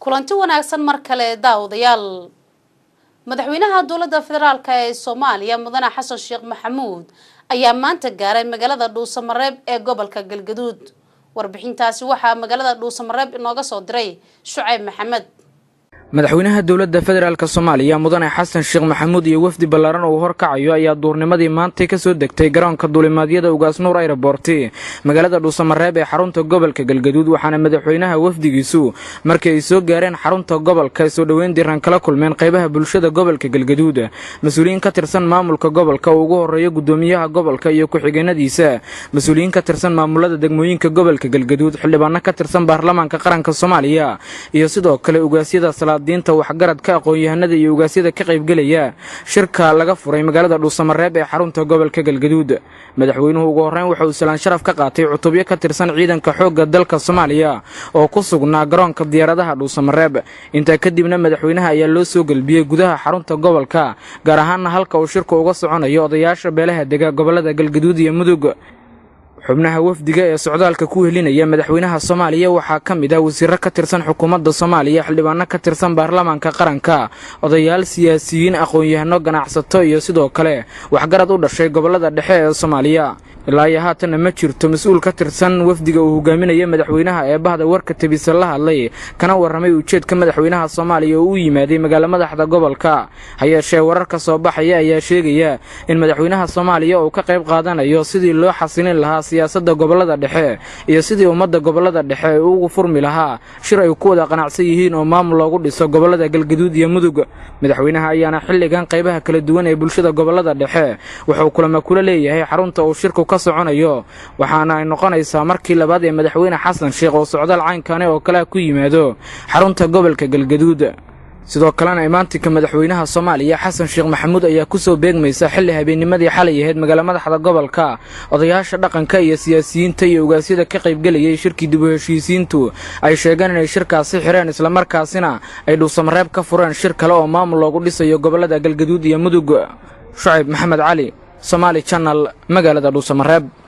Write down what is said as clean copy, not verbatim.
Kulanti wanaagsan mar kale, daawadayaal. Madaxweynaha Dowladda Federaalka ee Soomaaliya, Mudane Xasan Sheekh Maxamuud, ayaa maanta gaaray magaalada Dhuusamareeb ee gobolka Galgaduud. Warbixintaasi waxaa magaalada Dhuusamareeb inooga soo diray Shucayb Maxamed. Madaxweynaha Dowladda Federaalka Soomaaliya, Mudane Xasan Sheekh Maxamuud, iyo wafdi ballaaran oo uu horkacayo ayaa duurnimadii maantay kasoo degtay garoonka duulimaadyada Ugaas Nuur Airport, magaalada Dhuusamareeb ee xarunta gobolka Galgaduud. Waxaana madaxweynaha wafdigiisu markii ay soo gaareen xarunta gobolka soo dhoweyn diiran kala kulmeen qaybaha bulshada gobolka Galgaduud, mas-uuliyiin ka tirsan maamulka gobolka oo ugu horeeya gudoomiyaha gobolka iyo ku-xigeenadiisa, mas-uuliyiin ka tirsan maamulada degmooyinka gobolka Galgaduud, xildhibaano ka tirsan Baarlamaanka Qaranka Soomaaliya iyo sidoo kale ugaasyada, salaadiinta, waxgaradka, aqoon-yahanada iyo ugaasyada ka qaybgelaya shirka laga furay magaalada Dhuusamareeb ee xarunta gobolka Galgaduud. Madaxweynuhu ugu horreyn waxa uu salaan sharaf ka qaatay cutubyo ka tirsan ciidanka xoogga dalka Soomaaliya oo ku sugnaa garoonka diyaaradaha Dhuusamareeb. Intaa kadibna madaxweynaha ayaa loo soo gelbiyey gudaha xarunta gobolka, gaar ahaana halka uu shirku uga soconayo odayaasha beelaha dega gobolada Galgaduud iyo Mudug. Xubnaha wafdiga ee socdaalka ku helinaya madaxweynaha Soomaaliya waxaa ka mid ah wasiiro ka tirsan xukuumadda Soomaaliya, xildhibaano ka tirsan baarlamaanka qaranka, odayaal, siyaasiyiin, aqoon-yahano, ganacsato iyo sidoo kale waxgarad u dhashay gobolada dhexe ee Soomaaliya. Ilaa iyo haatanna ma jirto mas-uul ka tirsan wafdiga uu hogaaminaya madaxweynaha ee bahda warka tabisa la hadlay kana warramay ujeedka madaxweynaha Soomaaliya oo u yimaaday magaalo madaxda gobolka. Ha yeeshee, wararka soo baxaya ayaa sheegaya in madaxweynaha Soomaaliya uu ka qayb qaadanayo sidii loo xasilin lahaa siyaasadda gobolada dhexe iyo sidii ummadda gobolada dhexe ay ugu furmi lahaa shir ay ku wada qanacsan yihiin oo maamul loogu dhiso gobolada Galgaduud iyo Mudug. Madaxweynaha ayaana xilligan qaybaha kala duwan ee bulshada gobolada dhexe wuxuu kulamo kula leeyahay xarunta uu shirku ka soconayo. Waxaana ay noqonaysaa markii labaad ee Madaxweyne Xasan Sheekh oo socdaal caynkani oo kalea ku yimaado xarunta gobolka Galgaduud. Sidoo kalena imaantinka madaxweynaha Soomaaliya Xasan Sheekh Maxamuud ayaa kusoo beegmaysa xilli habeennimadii xalay ahayd magaala madaxda gobolka odayaasha dhaqanka iyo siyaasiyiinta iyo ugaasyada ka qaybgelayay shirkii dib u heshiisiintu ay sheegeen inay shirkaasi xireen, islamarkaasina ay Dhuusamareeb ka fureen shir kale oo maamul loogu dhisayo gobolada Galgaduud iyo Mudug. Shucayb Maxamed Cali, Somaali Channel, magaalada Dhuusamareeb.